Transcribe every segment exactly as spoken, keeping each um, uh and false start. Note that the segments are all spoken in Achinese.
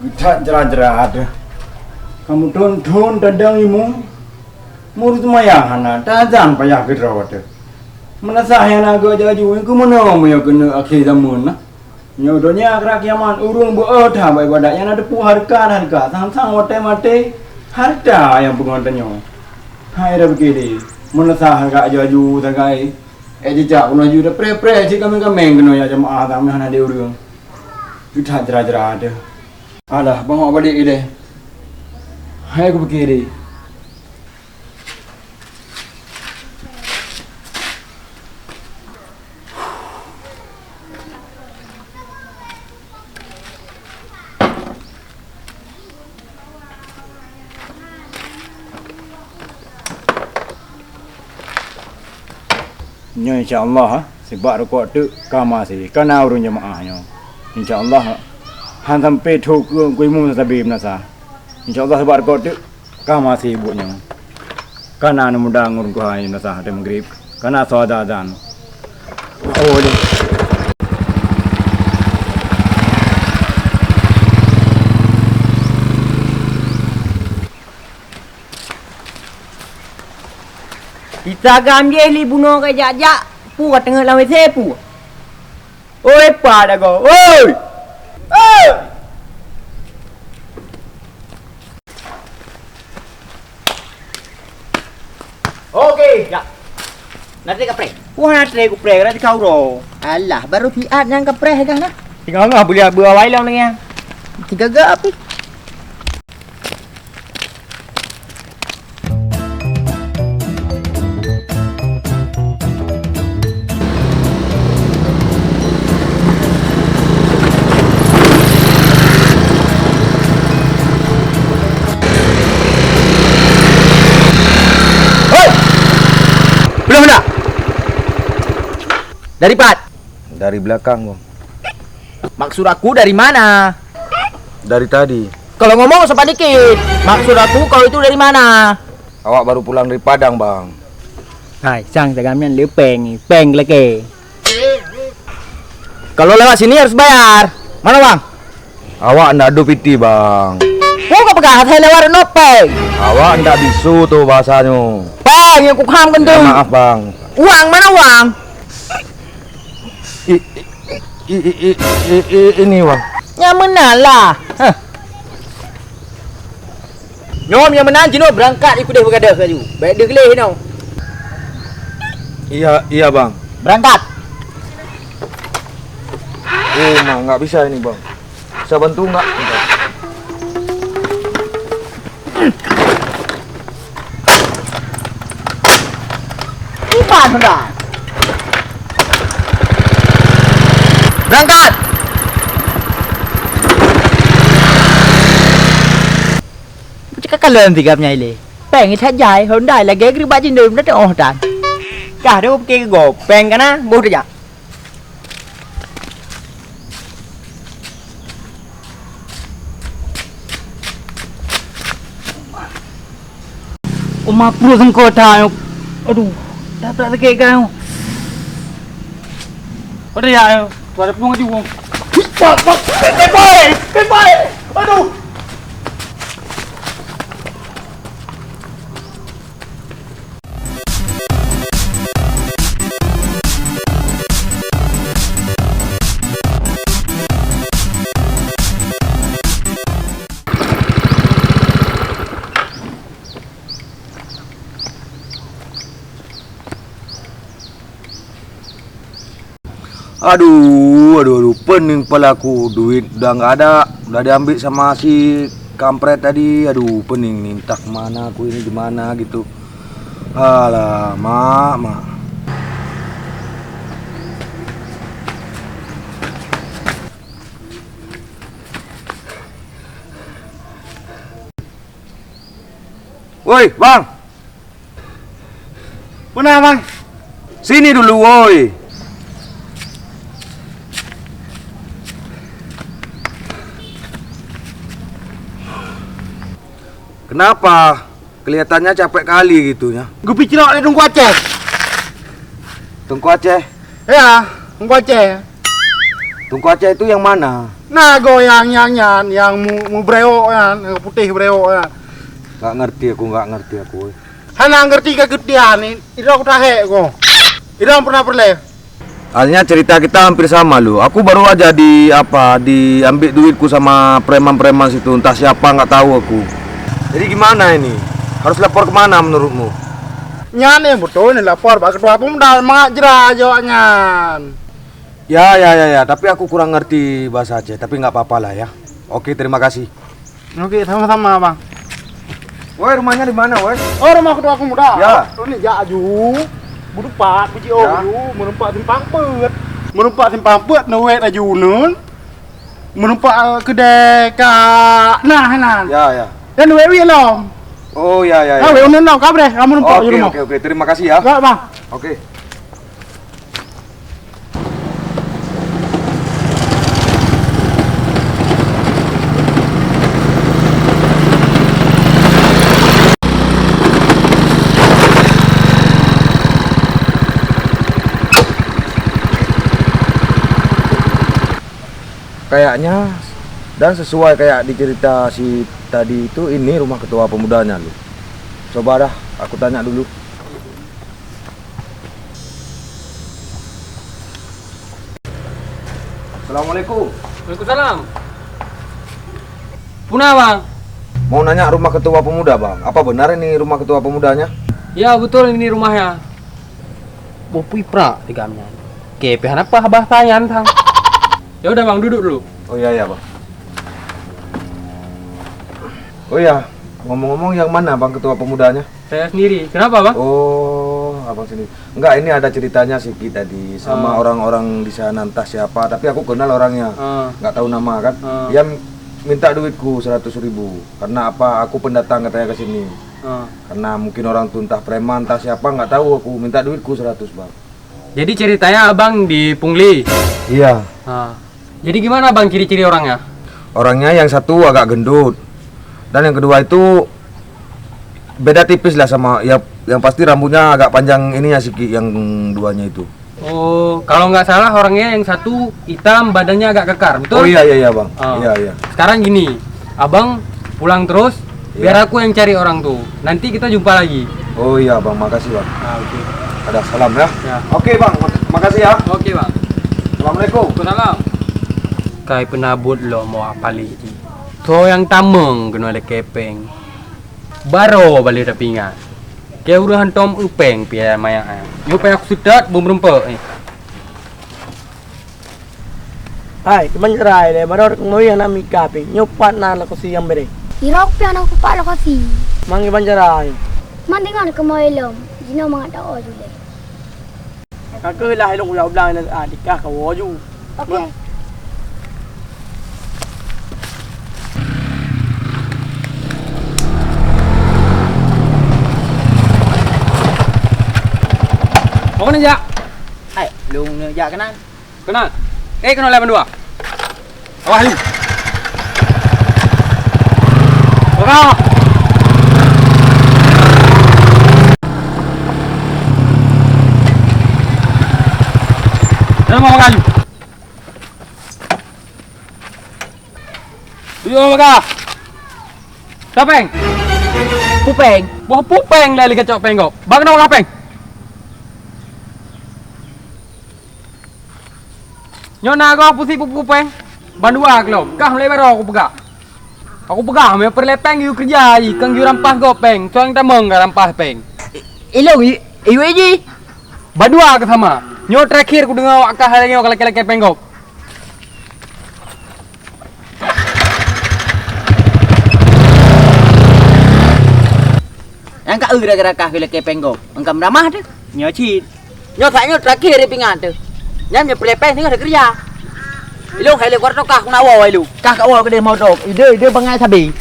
That jrat-jrat. Kamoe thon-thon tadong imeum, murit seumayang hana, tazan payah keudroe teuh. Meunasah nyang na geuh aju-aju, keumeunyoe meunyoe keuneuk akhé zamon na. Nyoe donya akhirat kiamat, ureueng beu-o that bak ibadat nyang na teupeu hareukat-hareukat, sang-sang watèe maté, hareuta nyang peungon tanyoe. Hai dah pike deh, meunasah hareukat aju-aju sagai, eh, jijak keunoe aju dah preh-preh cit kaméng-kaméng keunoe jak jeumaáh, tanyoe hana deh ureueng. That jrat-jrat deh. Alah, bang awak balik ilèe. Hai kupike deh. Nyoe insya Allah, ha, sibak rukok teuk ka maséh, ka na ureueng jeumaáh nyoe. Insya Allah, ha, han sampoe tho keu, keu imeum sabe meunasah. Insya Allah sibak rukok teuk ka maséh buet nyoe. Ka na aneuk muda ngon ureueng tuha meunasah watèe meugrib. Ka na soe azan-azan. Oh, deh. Isa gam jih li bunoe ka jak-jak, peue ka teungeut lam W C peue? Oi, pa dagoe, oi! Oi! Oke, ya. Nanti kapreh. Wah, nanti kupreh, nanti kau ro. Alah, baru siat nyang kapreh dah nah. Tiga ngah boleh buat awai long dengan. Tiga gap. Hoi! Belum dah? Dari pat? Dari belakang, Bang. Maksud aku dari mana? Dari tadi. Kalau ngomong sopan dikit. Maksud aku kau itu dari mana? Awak baru pulang dari Padang, Bang. Hai, sang tagamian le peng, peng leke. Kalau lewat sini harus bayar. Mana, Bang? Awak ndak adu piti, Bang. Kau ka peugah asai lewat no peng. Awak ndak bisu tu bahasanyo. Peng yang kukham kenteng. Ya, maaf, Bang. Uang mana uang? I, i, i, ini, Bang. Nyang meunan lah. Hah. Nyoe nyang meunan jinoe beurangkat ikudeh beugadôh laju. Bèk deuh gleh inoe. Iya, iya, Bang. Beurangkat. Oh, ma, nggak bisa ini, Bang. Bisa bantu nggak? Iban sudah. Berangkat. Cakap kalau yang tiga punya ile. Peng that jai, Honda lagi geri bak jindoi, dah tengok tan. Kah tu pergi ke go, peng kana, boh dah jak. Uma pruh sengkota nyoe. Aduh, dah tak sakit kan. Pada ya, tu ada pun aju. Pak, pak, pak, pak, pak, aduh. Aduh, aduh, aduh, pening kepala aku. Duit udah nggak ada, udah diambil sama si kampret tadi. Aduh, pening nih, entah kemana aku ini, di mana gitu. Alamak, mak. Woi, Bang. Mana, Bang? Sini dulu, woi. Kenapa? Kelihatannya capek kali gitunya. Geupicelok lé Teungku Aceh. Teungku Aceh? Ya, Teungku Aceh. Teungku Aceh itu yang mana? Na goe nyang, nyang nyan, nyang mu-, mubreok nyan, nyang putéh breok nyan. Nggak ngerti aku, nggak ngerti aku, eh. Hana ngerti ka keutian, i-, idong tahek ko. Idong pernah peureulèe. Artinya cerita kita hampir sama, Lu. Aku baru aja di, apa, diambil duitku sama preman-preman situ, entah siapa, nggak tahu aku. Jadi gimana ini? Harus lapor kemana menurutmu? Nyan, eh, beutôi ni lapor bak ketua pemuda, mangat jra jawab nyan. Ya, ya, ya, ya. Tapi aku kurang ngerti bahasa Aceh. Tapi nggak apa-apa lah ya. Oke, terima kasih. Oke, sama-sama, Bang. Woi, rumahnya di mana, woi? Oh, rumah ketua pemuda. Ya. Oh, ni jak aju. Berempat biji. Ya. Aju, meureumpok simpang peuet. Meureumpok simpang peuet, neuwet aju nun. Meureumpok, eh, keudè ka nah, nah. Ya, ya. Dan wet wit lom. Oh, ya, ya, ya. Nah, wet nun lom, kabreh, kamu numpok. Oke, di rumah. Oke, oke. Terima kasih ya. Ya, Bang. Oke. Kayaknya dan sesuai kayak di cerita si tadi itu, ini rumah ketua pemudanya, Lu. Coba dah, aku tanya dulu. Assalamualaikum. Waalaikumsalam. Puna, Bang? Mau nanya rumah ketua pemuda, Bang. Apa benar ini rumah ketua pemudanya? Ya, betul ini rumahnya. Boh pui prak di gam nyan. Oke, pih hana pah bahasa nyan, Bang. Ya udah, Bang, duduk dulu. Oh, iya, iya, Bang. Oh iya, ngomong-ngomong, yang mana, Bang, ketua pemudanya? Saya sendiri. Kenapa, Bang? Oh, abang sendiri. Enggak, ini ada ceritanya sikit tadi sama orang-orang di sana, entah siapa, tapi aku kenal orangnya. Ah. Enggak tahu nama kan. Ah. Dia minta duitku seratus ribu. Karena apa? Aku pendatang katanya ke sini. Ah. Karena mungkin orang tu entah preman, entah siapa, enggak tahu aku. Minta duitku seratus, Bang. Jadi ceritanya abang dipungli? Iya. Ah. Jadi gimana, Bang, ciri-ciri orangnya? Orangnya yang satu agak gendut. Dan yang kedua itu beda tipis lah sama, ya, yang pasti rambutnya agak panjang ininya sikit yang duanya itu. Oh, kalau nggak salah orangnya yang satu hitam, badannya agak kekar, betul? Oh iya, iya, iya, Bang. Oh. Iya, iya. Sekarang gini, abang pulang terus, iya, biar aku yang cari orang tu. Nanti kita jumpa lagi. Oh iya, Bang, makasih, Bang. Ah, oke. Ada salam ya. Ya. Oke, Bang, mak-, makasih ya. Oke, Bang. Assalamualaikum. Waalaikumsalam. Kai peunabot lom awak paléh jih. Soe nyang tamong keunoe lé kepeng. Baroe baleh tapeuingat. Keu ureueng hantom eupeng pih manyak nyan. Nyoe payah kuseutôt beumeureumpok nyoe. Hai, kiban cara lé, baroe keumoe nyang na mika pih. Nyoe pat na lokasi nyang bri. Irok pih hana kupat lokasi. Mang kiban cara nyoe. Man deungon keumoe lom, jinoe mangat taoh ju lé. Ka keuh lah ilong ulang-ulang nyan, ah, dikah kawoe ju. Oke. Bah. Mau keunan jak? Hai, lôn neujak keunan. Keunan. Eh, keunoe lé bandua. Awah, yu. Peugah. Jangan mau peugah, yu. Yu, peugah. Siapa, Peng? Pupeng. Boh Pupeng lah lagi cok Peng kok. Bang, kenapa, Peng? Nyoe na goh pusi pupu peng. Bandua keulom. Kah mulai baroe aku peugah. Aku peugah, meu peureulée peng yue keureuja jih, kang yue rampah gob peng. Soe nyang tamong ka rampah peng. Ilong, i-, iwe jih. Bandua keu sama. Nyoe terakhir kudeungoe awak kah lagée nyoe ka lakée-lakée peng gob. Nyang ka eu gara-gara kah keu lakée peng gob. Engka meuramah teuh. Nyoe cit. Nyoe saát nyoe terakhir di pingan teuh. Nyan nyoe peureulée peng singoh teukeureuja. Ilong hai lé kuarto kah keunawoe ilong. Kah kawoe keudeh moto. Ide, ide bangai sabe.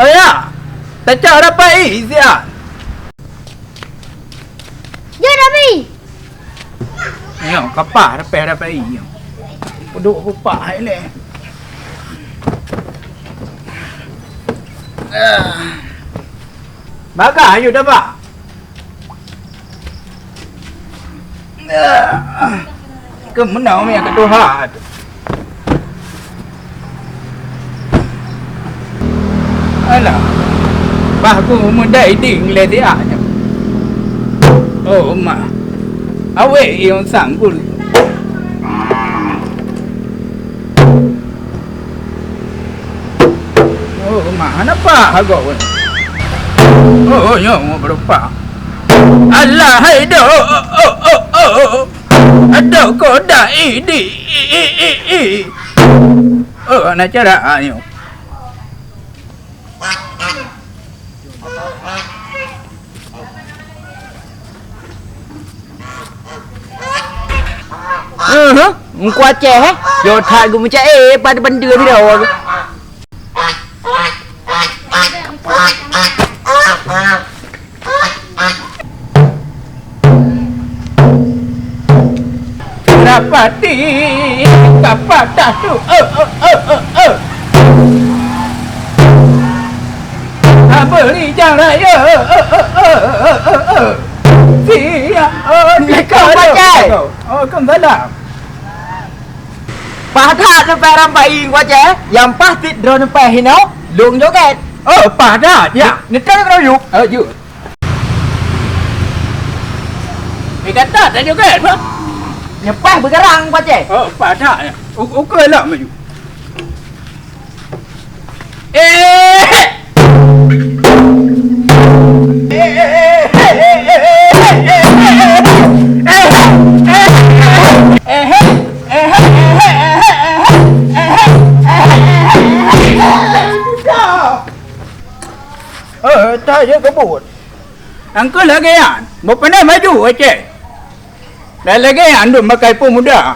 Oh ya. Tacak rapai ih, siat. Jeuet, Abi! Nyoe, kapah, rapéh, rapéh, nyoe. Peuduek kupak hai lé. Ah. Bagah, ayo dah, Pak. Keumeunong nyang keu tuha. Alah. Bah ku meudai ding lé siat nyoe. Oh, ma. Awé iyong sang gul. Oh, ma, hana pah agak pun. Oh, nyoe mau berupa. Alah, hai doh. Oh, oh, oh, oh. Aduh, kodak idi. I, i, i, i. Oh, nak cara ah, nyoe. Aha, Teungku Aceh, eh? Yo that geumeucah, eh, pada benda tu dah. Rapati kapatah tu, eh, eh, eh, eh, eh. Abeurijang raya, eh, eh, eh, eh, eh, eh. Siap, oh, Assalamualaikum, Pak Cai. Waalaikumsalam. Padat leupah rampai Teungku Aceh, nyang pah cit droeneuh pah hinoe, lôn joget. Oh, padat, ya. Neutang droe yuk. Oh, yuk. Eh, kata tak joget, bah? Nyepah beugarang Teungku Aceh. Oh, padat, ya. U-, ukur lah maju. Eh! Eh, tak je kebut. Angkeu lagèe nyan, beu pandai maju, Aceh. Dan lagèe nyan dum makai peumuda.